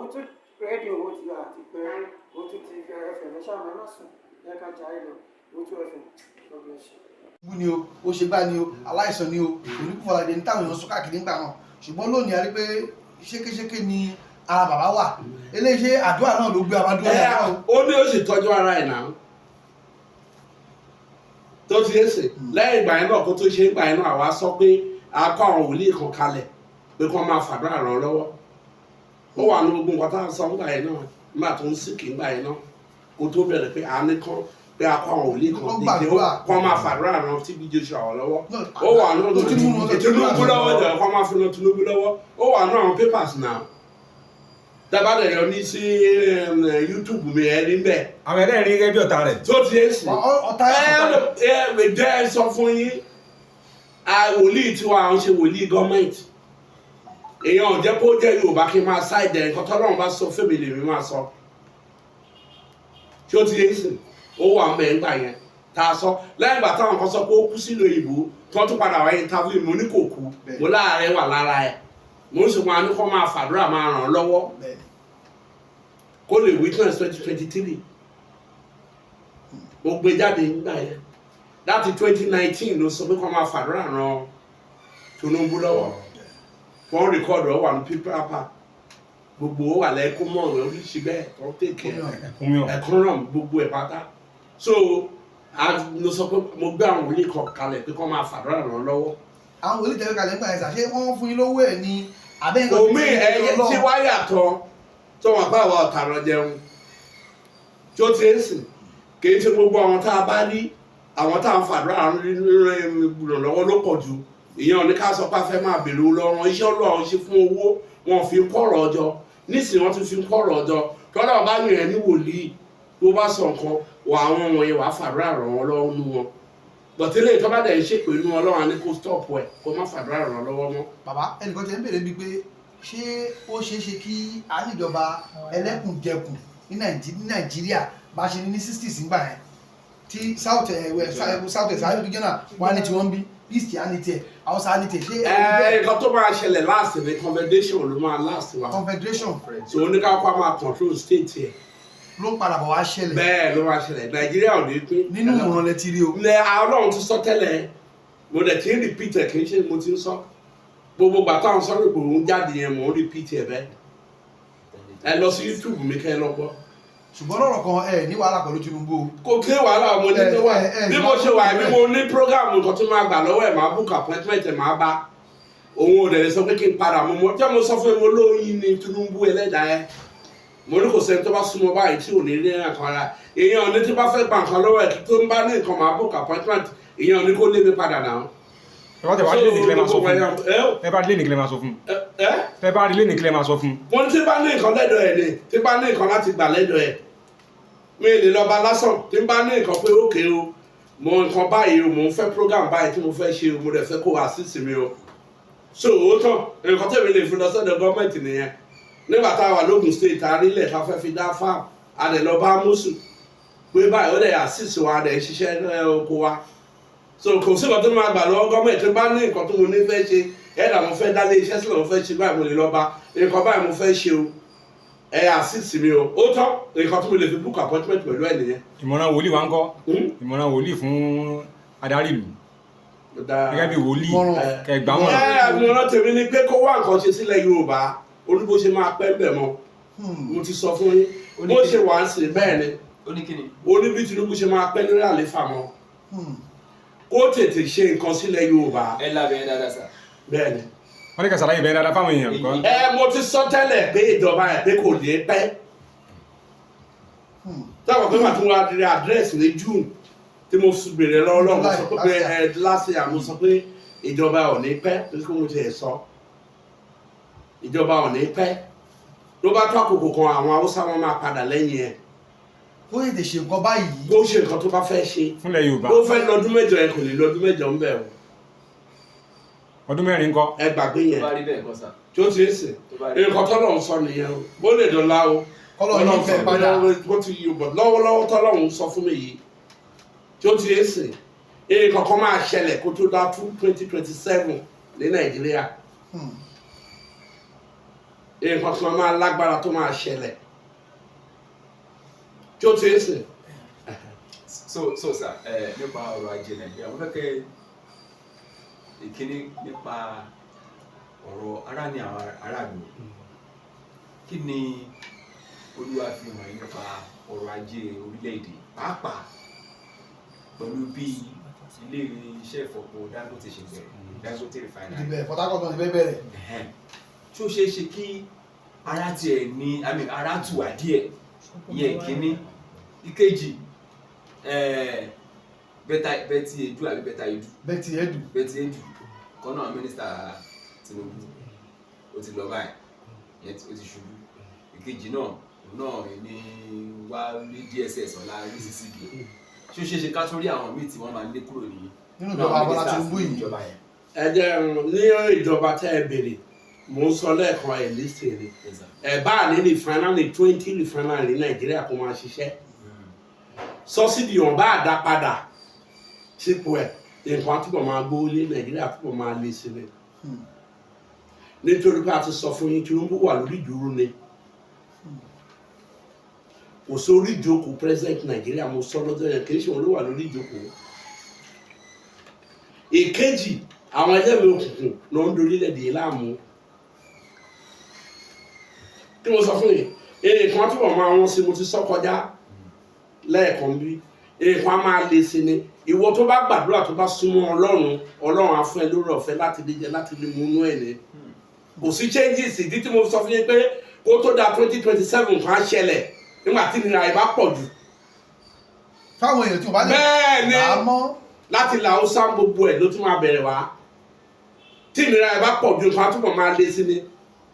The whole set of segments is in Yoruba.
Owótú Rédíò, ó ti àti pé Owótú TV FM. Ẹ ṣáà ẹ má sùn, ẹ ká jayé lọ. Owótú FM, God bless you. Bú ni o, ó ṣe gbá ni o, aláìsàn ni o, oníkúfọ̀ládé ní táwọn èèyàn sọ káàkiri nígbà náà. Ṣùgbọ́n lónìí, a rí pé ṣékéṣéké ni ara bàbá wà. Eléyìí, ṣe àdúrà náà ló gbé abádúrà Ẹ yàrá o? Ó ní ó sì tọ́jú ara ẹ̀ náà tó ti ń sè. Lẹ́yìn ìgbà yẹn náà, kó tó ṣe é ìgbà yẹn náà, àwa sọ pé a kọ́ àwọn wòlíì kan kalẹ̀ pé kí wọ́n máa fàdúrà ràn án lọ́wọ́. Ó wà ní gbogbo nǹkan tá a sọ ńgbà yẹn náà, nígbà tó ń sick ńgbà yẹn náà, kó tó bẹ̀rẹ̀, pé a ní kán pé a kọ́ àwọn wòlíì kan Kán dìde gbàdúrà. Kán máa fàdúrà ràn TB Joshua lọ́wọ́. No, Ó wà ní tó Tinubu Tinubu lọ́wọ́ jọ, kán máa fi ran Tinubu lọ́wọ́. Ó wà ní àwọn papers náà, dábàá dẹ̀ yọ ní sí YouTube mi, ẹ ní bẹ́ẹ̀. Àwọn ẹlẹ́rìí gẹ́gẹ́ bí ọ̀tá rẹ̀. Tó ti ń sìn Ọ̀tá. Ẹ ẹ jẹ́ ẹ sọ fún yín, wòlíì tiwa, àwọn ṣe wòlíì gọ́ọ̀mẹ̀ntì. Èèyàn ò jẹ́ kó jẹ́ Yorùbá kí n máa ṣáìdẹ̀. Nǹkan tọ́lọ́run bá sọ fẹ́mi lèmi máa sọ. Tí ó ti yé sìn, ó wà ń bẹ̀ ńgbà yẹn tá a sọ. Lẹ́yìn ìgbà táwọn kan sọ pé ó kú sílùú òyìnbó, tí wọ́n tún padà wáyé interview, mo ní kò kú. Mo láàárẹ̀ wà lára ẹ̀, mo ń sọ wọn ní kó máa fàdúrà máa ràn án lọ́wọ́ kó lè witness 2023. Mo gbé jáde nígbà yẹn láti 2019 ló sọ pé kó máa fàdúrà ràn Tinubu lọ́wọ́. Wọ́n record, ọ̀ wà ní pípápá gbogbo, ó wà lẹ́kún mọ́ ọ̀rọ̀ oríṣi bẹ́ẹ̀ tó ń tèkẹ́. Ẹkúnmíọ̀. Ẹ̀kúnràn gbogbo ẹ̀ pátá. So a ló sọ pé mo gbé àwọn wòlíì kan kalẹ̀ pé kó máa fàdúrà ràn án lọ́wọ́. Àwọn wòlíì tẹ̀wé kalẹ̀ nígbà yẹn sà, ṣé wọ́n fún yín lówó ẹ̀ ní abẹ́ nǹkan? Omi ẹyẹ tí wáyà tán tó wọn bá àwọn ọ̀tàrọ̀ jẹun tí ó ti ń sìn, kì í ṣe gbogbo àwọn tá a bá rí, àwọn tá a ń fàdúrà ràn lọ́wọ́ ló pọ̀ jù. Ìyẹn ò ní ká sọ pé a fẹ́ máa bèrè owó lọ́wọ́. Iṣẹ́ Ọlọ́run ṣe fún owó, wọn fi ń kọ̀rọ̀ ọjọ́. Nísìnyí, wọ́n tún fi ń kọ̀rọ̀ ọjọ́. Tọ́lá bá yàn ẹ́ ní wòlíì, tó bá sọ nǹkan wà, àwọn wọ̀nyẹn wàá fàdúrà ràn wọ́n lọ́wọ́ nú wọn. Bọ̀tẹ́lẹ̀ tó bá dẹ̀ ń ṣèpè nú, Ọlọ́run á ní kó stop ẹ̀, kó má fàdúrà ràn wọ́n lọ́wọ́ mọ́. Bàbá, ẹnìkan ti ń bèrè bíi pé ṣé ó ṣeé ṣe kí a níjọba ẹlẹ́kùnjẹkùn ní Nàìjíríà, bá a ṣe ní ní 60s ńgbà yẹn, tí south ẹ̀ wẹ̀ south ẹ̀ south regional wọn á ní tiwọn bí, east á ní tiẹ̀, Hausa á ní tiẹ̀, ṣé? Ẹ nǹkan tó máa ṣẹlẹ̀ last ní confederation ló máa last wa. Confederation. So oníkàkọ́ á máa control state yẹ. Ló ń padà bọ̀ wá ṣẹlẹ̀. Bẹ́ẹ̀ ló máa ṣẹlẹ̀. Nàìjíríà ò ní pín. Nínú ìran lẹ ti rí o? Ní Ọlọ́run ti sọ tẹ́lẹ̀, mo dẹ̀ ti ń repeat ẹ̀. Kì í ṣe mo ti ń sọ gbogbo ìgbà táwọn sọ̀rọ̀ pé òun jáde yẹn, mò ń repeat ẹ̀ bẹ́ẹ̀. Ẹ lọ sí YouTube mi kẹ́ ẹ lọ gbọ́. Ṣùgbọ́n lọ́rọ̀ kan, ẹ ní wàhálà pẹ̀lú Tinubu o? Kò kí wàhálà mo ní tó wà. Bí mo ṣe wà, bí mo ní program nǹkan tó máa gbà lọ́wọ́ ẹ̀, máa book appointment ẹ̀, máa bá òun. Ò dẹ̀ lè sọ pé kí n padà. Mo mọ tí mo sọ fún mi, mo lóyún ní Tinubu ẹlẹ́dàá ẹ. Mo ní kò sẹ́ni tó bá súnmọ́ báyìí tí ò ní rí nǹkan ara èèyàn ní. Tí bá fẹ́ gba nǹkan lọ́wọ́ ẹ̀, tó ń bá ní nǹkan, máa book appointment. Èèyàn ní kó lé mi padà náà. Ẹ bá tẹ wá lé ní kílẹ̀ máa sọ fún ẹ ẹ bá rí lé ní kílẹ̀ máa sọ fún ẹ ẹ bá rí lé ní kílẹ̀ máa sọ fún. Mo ní tí bá ní nǹkan lẹ́dọ̀ ẹ̀ ni, tí bá ní nǹkan láti gbà lẹ́dọ̀ ẹ̀, mi lè lọ bá lásán. Tí bá ní nǹkan pé ókè o, mo nǹkan báyìí o, mo ń fẹ́ program báyìí tí mo fẹ́ ṣe o, mo dẹ̀ fẹ́ kó assist mi o. So ó tán, nǹkan tẹ̀mí lè fi lọ sọ́dọ̀ gọ́ọ̀mẹ̀ntì nìyẹn. Nígbà tá a wà lógun State, a rí ilẹ̀ tá a fẹ́ fi dá farm, a dẹ̀ lọ bá mùsù pé báyìí, ó dẹ̀ assist wa, a dẹ̀ ṣiṣẹ́ oko wa. So kò sí nǹkan tó máa gbà lọ́wọ́ gọ́ọ̀mẹ̀ntì. Tó bá ní nǹkan tó mo ní fẹ́ ṣe, ẹ̀dà mo fẹ́ dálé iṣẹ́ sílẹ̀, mo fẹ́ ṣe báyìí, mo lè lọ bá nǹkan báyìí mo fẹ́ ṣe o, ẹ assist mi o. Ó tán, nǹkan tó mo lè fi book appointment pẹ̀lú ẹ̀ nìyẹn. Ìmọ̀ràn wòlíì wa ń kọ́? Hmm? Ìmọ̀ràn wòlíì fún adarí ìlú gẹ́gẹ́ bí wòlíì, Ìmọ̀ràn. kẹgbà wọn. Ẹ ìmọ̀ràn tèmi ni pé kó wá nǹkan ṣe sílẹ̀ Yorùbá. Olúbó ṣe máa pẹ́ bẹ̀ mọ́. Mo ti sọ fún yín bó ṣe wà ń sìn bẹ́ẹ̀ ni. Ó ní kíni? Ó ní bí Tinubu ṣe máa pẹ́ lórí àléfà mọ́, kó tètè ṣe nǹkan sílẹ̀ Yorùbá. Ẹ lábẹ́ ẹ dáadáa sà. Bẹ́ẹ̀ ni. Wọ́n ní kẹ́ ṣàlàyé bẹ́ẹ̀ dáadáa fáwọn èèyàn kọ́. Ẹ mo ti sọ tẹ́lẹ̀ pé ìjọba ẹ̀ pé kò ní pẹ́. Táwọn pé màá tún wá rí address ní June tí mo fi bèrè lọ́wọ́ lọ́wọ́, mo sọ pé ẹ last year, mo sọ pé ìjọba ò ní pẹ́, torí pé mo ti ẹ̀ sọ ìjọba ò ní pẹ́. Ló bá tó àkókò kan, àwọn Haúsá wọn máa padà lẹ́yìn ẹ̀. Kó tètè ṣe nǹkan báyìí. Bó ṣe nǹkan tó bá fẹ́ ṣe. Fúnlẹ̀ Yorùbá. Bó fẹ́ lọ́dún 8 ẹ, kò lè lọ́dún 8 ń bẹ̀ o. Ọdún 4 ńkọ́? Ẹ gbàgbé Tó yẹn. bá rí bẹ́ẹ̀ kọ́ sà. Tí ó ti ń sìn, Tó bá rí. Nǹkan tọ́lọ́run sọ nìyẹn o. Bó lè dọ̀la o. Kọ́lọ́ ní Ọlọ́run fẹ́ sọ padà. Bó ti yí bọ̀ lọ́wọ́lọ́wọ́, tọ́lọ́run sọ fún mi yìí tí ó ti ń sìn, nǹkan kan máa ṣẹlẹ̀ kó tó dá 2027 ní Nàìjíríà. Nǹkan kan máa lágbára tó máa ṣẹlẹ̀ tí ó ti ń sìn. So sir, nípa ọrọ̀ ajé Nàìjíríà, mo fẹ́ kẹ́ ìkíní nípa ọ̀rọ̀ ara ní àwọn aráàlú. Kí ni Olúwa fi hàn yín nípa ọrọ̀ ajé orílẹ̀-èdè, pàápàá pẹ̀lú bí ilé iṣẹ́ ìfọpo Dangote ṣe bẹ̀rẹ̀, Dangote refinery? Ìbẹ̀rẹ̀ Port Harcourt náà ti fẹ́ bẹ̀rẹ̀. Ẹ̀hẹ́n. Tí ó ṣeé ṣe kí ara tiẹ̀ ní, I mean, ara tù wá díẹ̀? Ìyẹn ìkíní. Ìkejì, Betty Edu àbí Betta Edu? Betty Edu. Betty Edu kọ́nà, mínísítà Tinubu, ó ti lọ báyìí, ìyẹn ó ti ṣubú. Ìkejì náà, òun náà ní wá ní DSS ọ̀la rí CCB. Ṣé ó ṣeé ṣe ká tún rí àwọn míì tí wọ́n máa lé kúrò ní nínú ìjọba Bọ́lá Tinubu yìí? Ìjọba yẹn. Ẹ jẹ́ ní ìjọba tẹ́ ẹ béèrè, mò ń sọ lẹ́ẹ̀kan ẹ̀ lísìn ni. Yes, sir. Ẹ bá ní refinery, 20 refinery ní Nàìjíríà kó máa ṣiṣẹ́, subsidy wọn bá dá padà sípò ẹ̀, nǹkan túbọ̀ máa gbówó lé, Nàìjíríà túbọ̀ máa le sí ni, nítorí pé a ti sọ fún yín, Tinubu wà lórí ìdúró ni, kò sórí ìjókòó president Nàìjíríà. Mo sọ lọ́jọ́ yẹn, kì í ṣe òun ló wà lórí ìjókòó. Ìkejì, àwọn ẹlẹ́mìí òkùnkùn ló ń dorílẹ̀-èdè yìí láàmú. Kí mo sọ fún yìí, nǹkan túbọ̀ máa wọ́n sí. Mo ti sọ kọjá lẹ́ẹ̀kan bí nǹkan á máa le sí ni. Ìwọ tó bá gbàdúrà, tó bá súnmọ́ Ọlọ́run, Ọlọ́run á fún ẹ lórí ọ̀fẹ́ láti lè jẹ, láti lè mú inú ẹ̀ ní. Kò sí changes. Ìdí tí mo sọ fún yín pé kó tó da 2027, kan á ṣẹlẹ̀ nígbà tí ìnira yìí bá pọ̀ jù. Fáwọn èèyàn tí wọ́n bá lè Bẹ́ẹ̀ ni. rà á mọ́. Láti là ó sá gbogbo ẹ̀ ló tún máa bẹ̀rẹ̀ wá. Tí ìnira ẹ̀ bá pọ̀ ju, nǹkan á túbọ̀ máa le sí ni.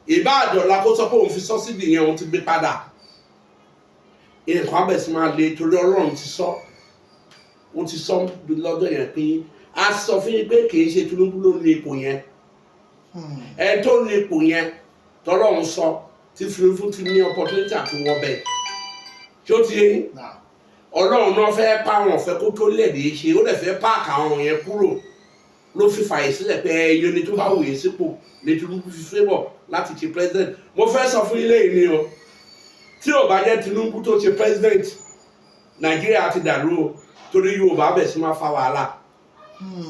Ìbá àdọ̀la kó sọ pé òun fi subsidy yẹn, òun ti gbé padà, nǹkan á bẹ̀ sí máa le, torí Ọlọ́run ti sọ, ó ti sọ lọ́jọ́ yẹn pé a sọ fún yín pé kì í ṣe Tinubu ló ní ipò yẹn. Ẹ tó ní ipò yẹn tọ́lọ́run sọ tí Tinubu ti ní opportunity àti wọbẹ̀, tí ó ti yé yín. Now, Ọlọ́run náà fẹ́ pa àwọn ọ̀fẹ́ kó tó lẹ̀dí ṣe, ó dẹ̀ fẹ́ pack àwọn yẹn kúrò, ló fi fàyè sílẹ̀ pé ẹyọ ni tó bá wòye sípò ní Tinubu fi favour láti ṣe president. Mo fẹ́ sọ fún ilé yìí ni o, tí ò bá jẹ́ Tinubu tó ṣe president, Nàìjíríà ti dàrú o, torí Yorùbá bẹ̀ sí máa fa wàhálà,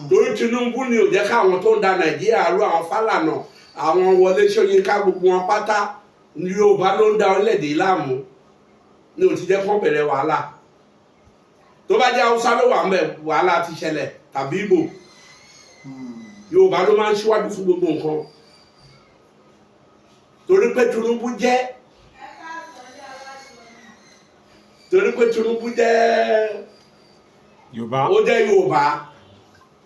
torí Tinubu ni ò jẹ́ káwọn tó ń da Nàìjíríà rú, àwọn Fálànà, àwọn Wọlé Ṣóyínká, gbogbo wọn pátá ní Yorùbá ló ń da orílẹ̀-èdè yìí láàmú, ní ò ti jẹ́ kán bẹ̀rẹ̀ wàhálà. Tó bá jẹ́ Haúsá ló wà ń bẹ̀, wàhálà ti ṣẹlẹ̀, tàbí Ìgbò. Yorùbá ló máa ń ṣíwájú fún gbogbo nǹkan, torí pé Tinubu jẹ́ Yorùbá. Ó jẹ́ Yorùbá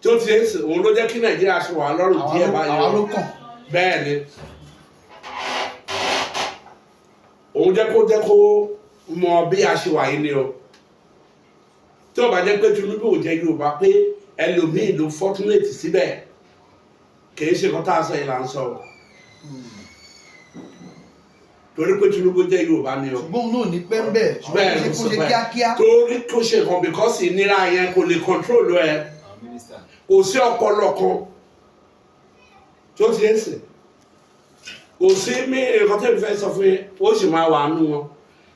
tí ó ti ń sìn, òun ló jẹ́ kí Nàìjíríà ṣe wà lọ́rùn àwa díẹ̀ ló báyìí. Àwa ló kàn. Bẹ́ẹ̀ ni, òun jẹ́ kó mọ bí a ṣe wà yìí ni o. Tí ó bá jẹ́ pé Tinubu ò jẹ́ Yorùbá, pé ẹlòmíì ló fortunate síbẹ̀, kì í ṣe nǹkan tá a sọ yìí là ń sọ o, torí pé Tinubu jẹ́ Yorùbá ni o. Ṣùgbọ́n òun náà ní pẹ́ ń bẹ̀, ṣùgbọ́n Bẹ́ẹ̀ kó ló ṣe sọ kó ṣe bẹ́ẹ̀. kíákíá. Torí kó ṣe nǹkan, because ìnira yẹn kò lè control ẹ. Àwọn mínísítà. Kò sí ọpọlọ kan tó ti ń sìn, kò sí mí. Nǹkan tẹ́mi fẹ́ sọ fún yín, ó sì máa wà nù wọn,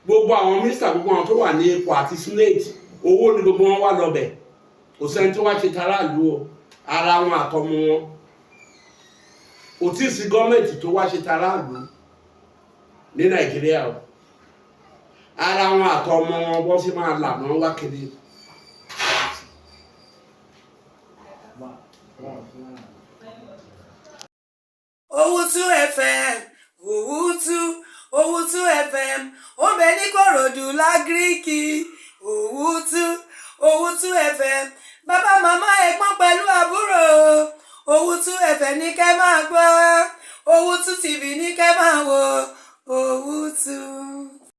gbogbo àwọn mínísítà, gbogbo àwọn tó wà ní ipò àti senate, owó ni gbogbo wọn wà lọ́bẹ̀. Kò sẹ́ni tó wá ṣe taráàlú o, ara wọn àtọmọ wọn. Kò tí ì sí gọ́ọ̀mẹ̀ntì tó wá ṣe taráàlú ní Nàìjíríà o. Ara wọn àtọmọ wọn, bọ́ sí máa là wọ́n wá kiri. Owutu FM, Owutu, Owutu FM, ó bẹ ní Kòròdú lágíríkì. Owutu, Owutu FM, bàbá, màmá, ẹ̀gbọ́n pẹ̀lú àbúrò, Owutu FM ní kẹ́ máa gbọ́, Owutu TV ní kẹ́ máa wò, Owutu.